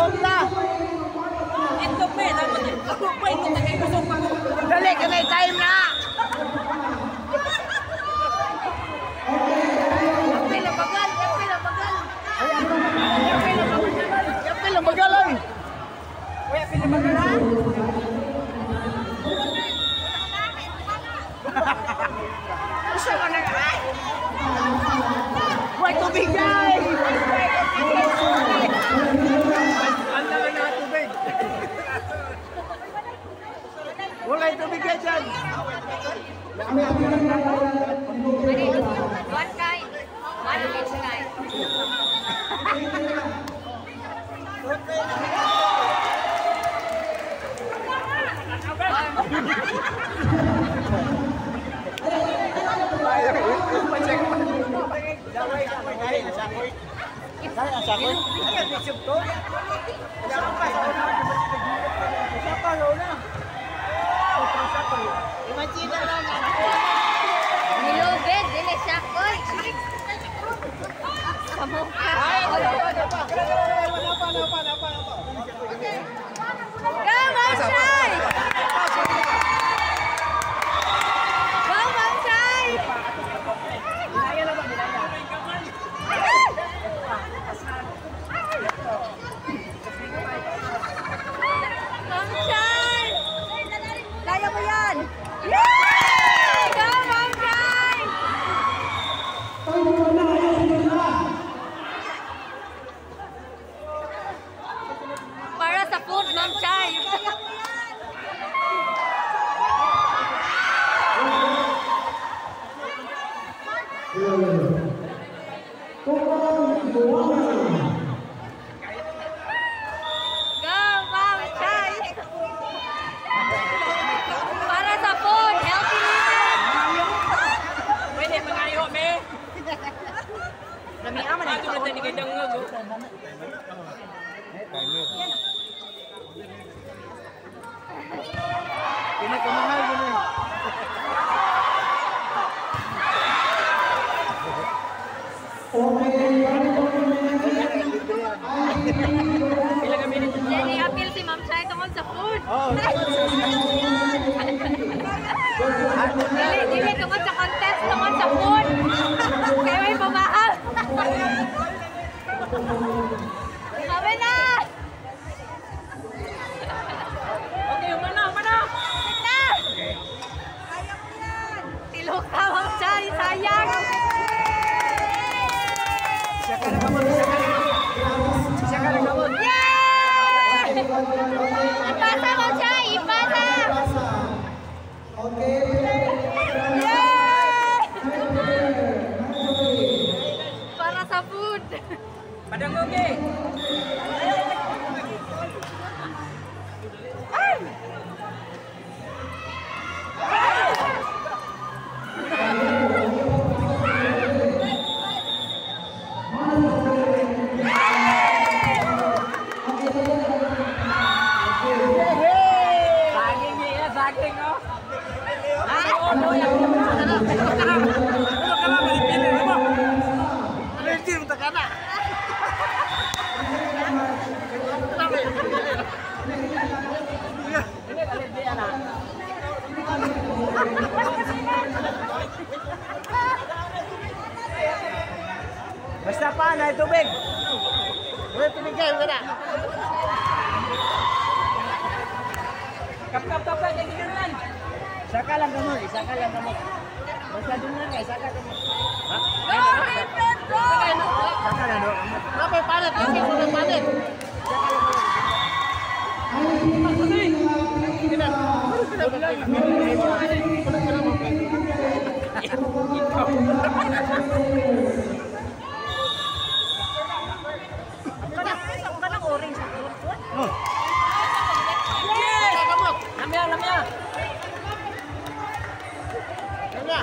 Buhok na. Itlog me, dapat pa itlog na kay busog pa ko. Dali ka na time na. Yapil ang bagal, yapil ang bagal. Yapil ang bagal. Yapil ang bagal oy. Uy, apil ang bagal ha. Usa ka na. Way tubig ay. Ang lang na tubig. Walay tubig yan dyan. One kind. One each kind. Nilubid, dili siya koy. Sa mukha. Go, Ma'am Shai! Go, Ma'am Shai! Ma'am Shai! Kaya mo yan! Yay! Go, Ma'am Shai! Para sa food, Ma'am Chai. Go, Ma'am Chai. Para sa food, healthy living. Pwede mangayo me. Lami man ito ni kay dangog. Pinakamahal mo na. Pila ka minutes? Jenny, appeal si Ma'am Chai tungkol sa food. Dili, dili tungkol sa contest, tungkol sa food. Kaya may pamahal. Kami na! Okay, humana, humana. Na! Tilok ka, Ma'am Chai. Sayang. Isa ka na kamot, isa ka na kamot. Isa ka na kamot. Yay! Ipasa, Ma'am Chai! Ipasa! Yay! Para sa food. Padangog eh. Saging niya, saging oh. Allergy mo taka na. Basta pa, na tubig. Wala tubig kayo, wala. Kap kap kap kap kay ginunan. Saka lang gamot, isaka lang gamot. Basta dun lang, isaka gamot. Go, Pedro! Saka lang do. Napay palit, napay palit, palit. Yes! Lamya, lamya. Lamya.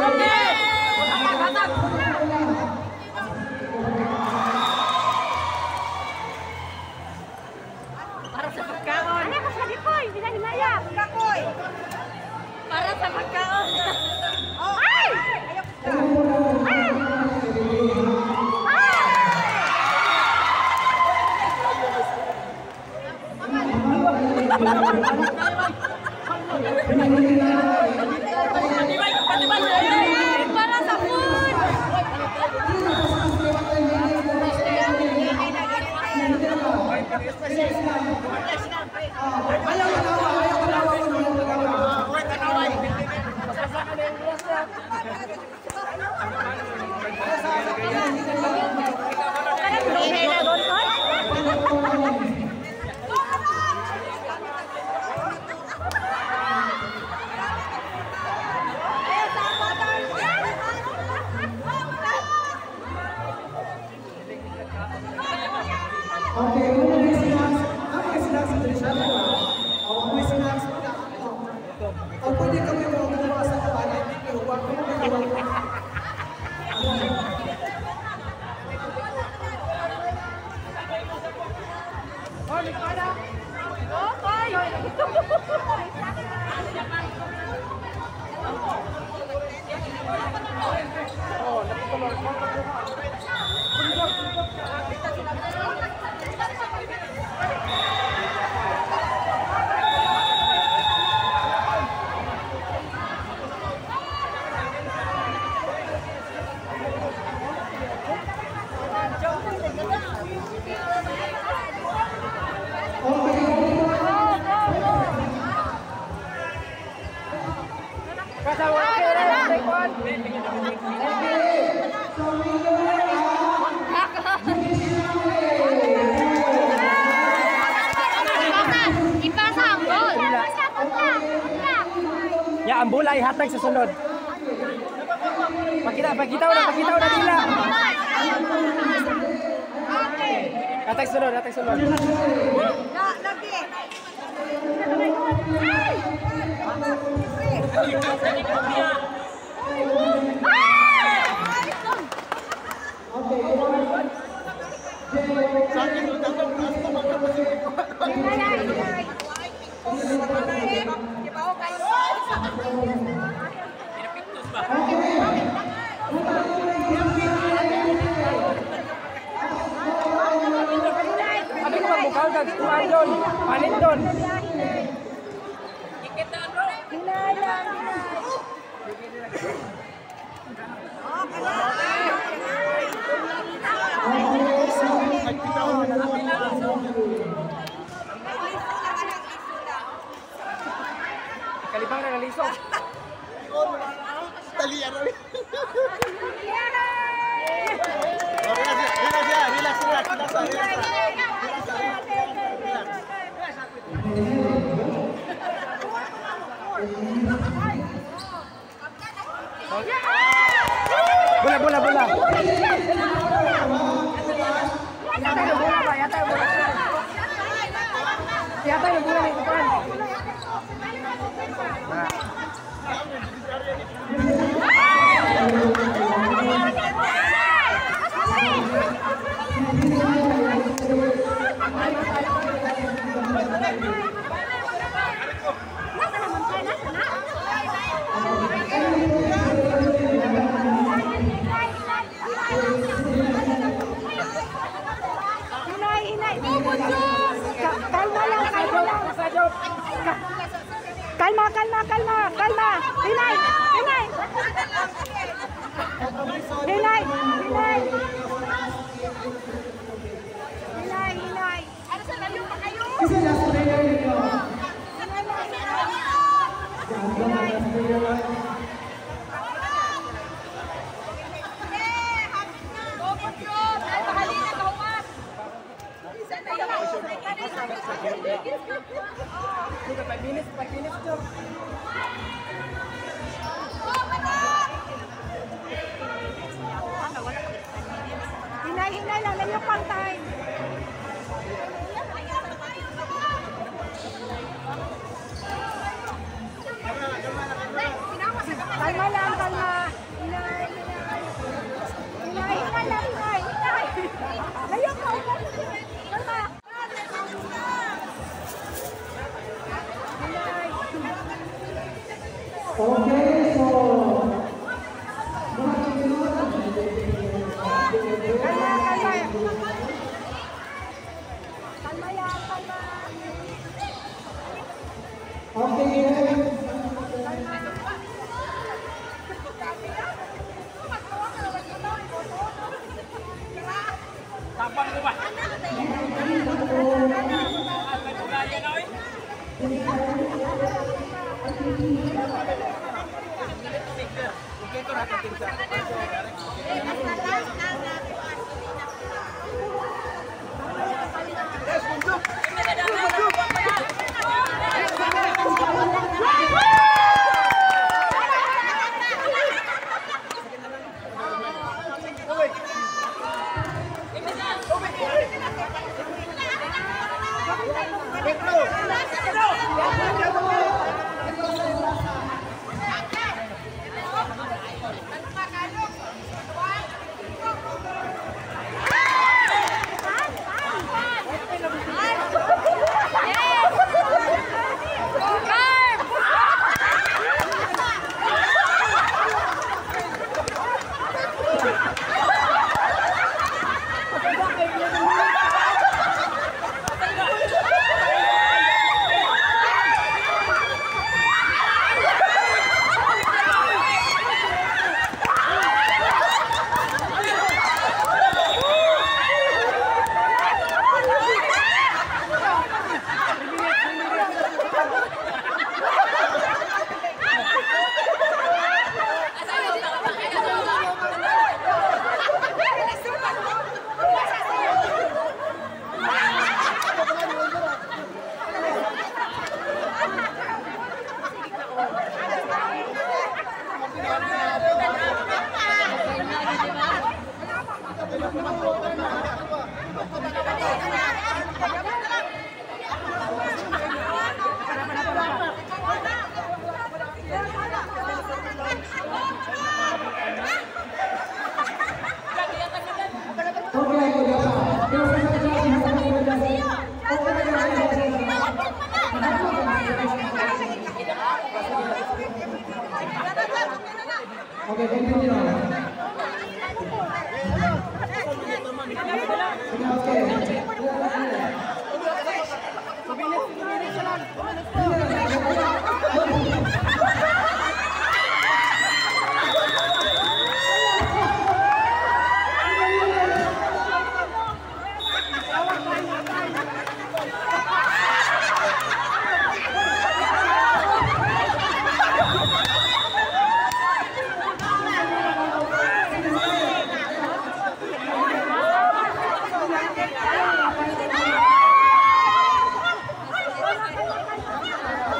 Okay! Hatag, hatag. Okay, kung may snacks, ang may snacks sa siya, di ba? O, may snacks, o, pwede kami mga sa kabalay, pero wag mo may. Ipasa ang ball. Ya, ang bola ihatag sa sunod. Pakita, pakita na, pakita na nila. Hatag sunod, hatag sunod. Abi ko magbukal kag kuan doon, palit doon. Kalibang na naliso. Relax, relax, relax, relax. Bola, bola, bola. Yata yung bola ba? Yata yung bola. Yata yung bola ni Kupan. Hinay, hinay. Kalma lang, kalma lang. Kalma, kalma, kalma, kalma. Hinay, hinay. Hinay, hinay. Hinay, hinay. Kasi last player ninyo. Last player lang. Sudah 5 minutes, 5 minutes, Jom. Hinay, hinay lang. Layo pang time. Kalma lang, kalma. Hinay, hinay. Hinay, hinay lang, hinay, hinay. Layo ka, upo. Kalma. Hinay. Okay, so Kalma, kalma. Kalma yan, kalma. Okay, next. Tapang ko ba? Okay, continue. Okay.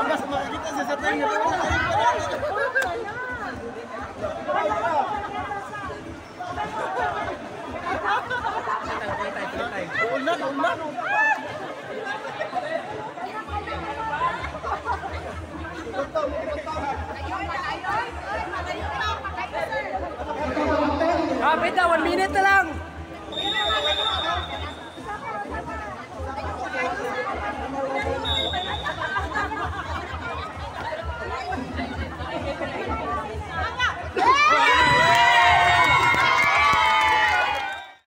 Mas makikita sa Sir Daniel. Una, una. Kapit na, 1 minute na lang.